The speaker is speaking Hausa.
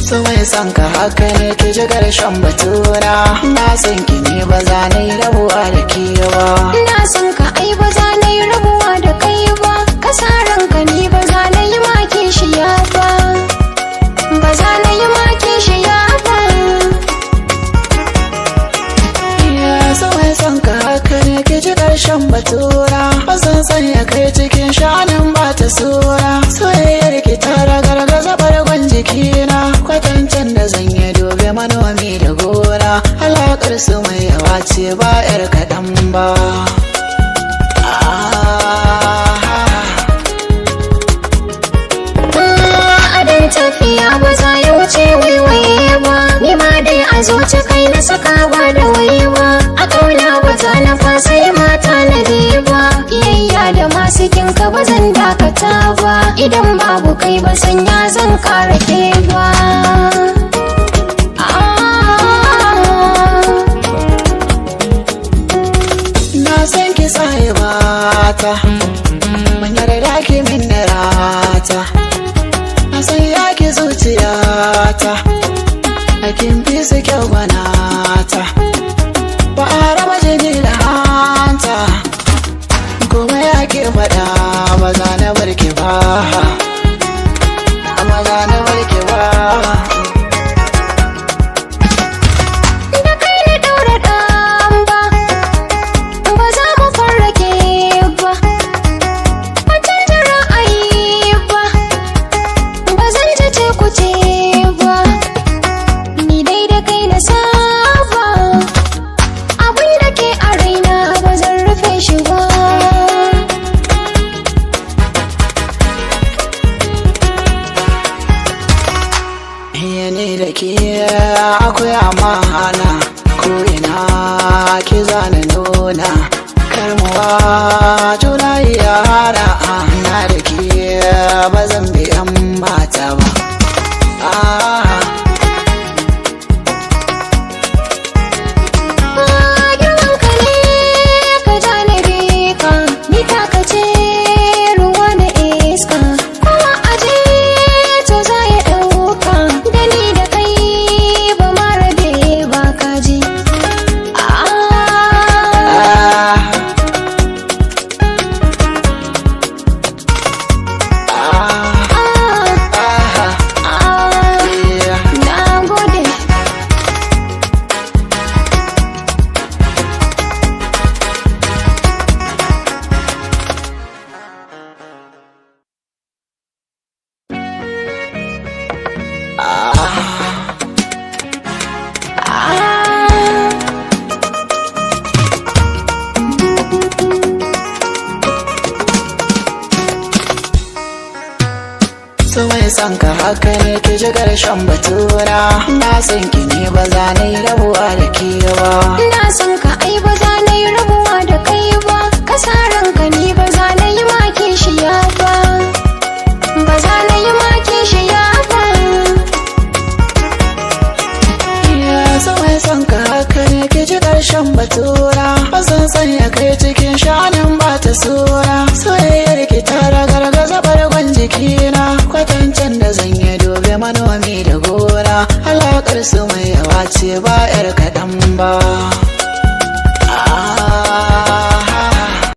So mai son ka haka ne ki ji karshen batura. Na san ki ne ba za na yi rabuwa da ke ba. Ina son ka, ai ba za na yi rabuwa da kai ba. Ka sa ranka, ni ba za na yi ma kishiya ba. Ba za na yi ma kishiya ba. Ya so mai son ka haka ne ki ji karshen batura. Ba zan sanya kai cikin sha'anin ba ta sura. Soyayyar ki ta ragargaza bargon jikina. Kwatancen da zan yi dobe manomi da gona. Alaƙar su mai yawa ce ba 'yar kaɗan ba. Ah. Adon tafiya ba za ya wuce waiwaye ba. Ni ma dai a zuci kai na sakawa da waiwa. A kauna ba za na fasa yi mata na ba. Kiyayya da masu kinka ba zan dakata ba. Idan babu kai ba sanya zan kara ke ba. Ah. Na san ki sahibata, mun yarda ki min rata. Na san ya ki zuciyata, a kin fi su kyau gwanata. Ba a raba jini da hanta, kuma ya ke faɗa ba za na bar ki ba. Ba za na bar ki ba. Da kai na ɗaura ɗan ba, ba za mu farrake ba. Ba canja ra'ayi ba, ba zan ce ku ce ba. Ni dai da kai na saba, abin da ke a raina ba zan rufe shi ba. Iya ni da ke akwai amana, ko ina ki zana nuna karmuwa juna yara na da ke ba zan bi yan mata ba. Ah. Girman ka ne ka ja na ka, ni taka ce ruwa da iska. Kowa aje to za ya ɗauka, da ni da kai ba ma rabe ba kaji. Ah. Ah. Ah. Ah, Ah. ah, Yeah. na gode. Ah. So mai son ka haka ne ki ji karshen batura. Na san ki ne ba za na yi rabuwa da ke ba. Ina son ka, ai ba za na yi rabuwa da kai ba. Ka sa ranka, ni ba za na yi ma kishiya ba. Ba za na yi ma kishiya ba. Ya so mai son ka haka ne ki ji karshen batura. Ba zan sanya kai cikin sha'anin ba ta sura. Soyayyar ki ta ragargaza bargon jikina. Kwatancen da zan yi dobe manomi da gora. Alaƙar su mai yawa ce ba 'yar kaɗan ba.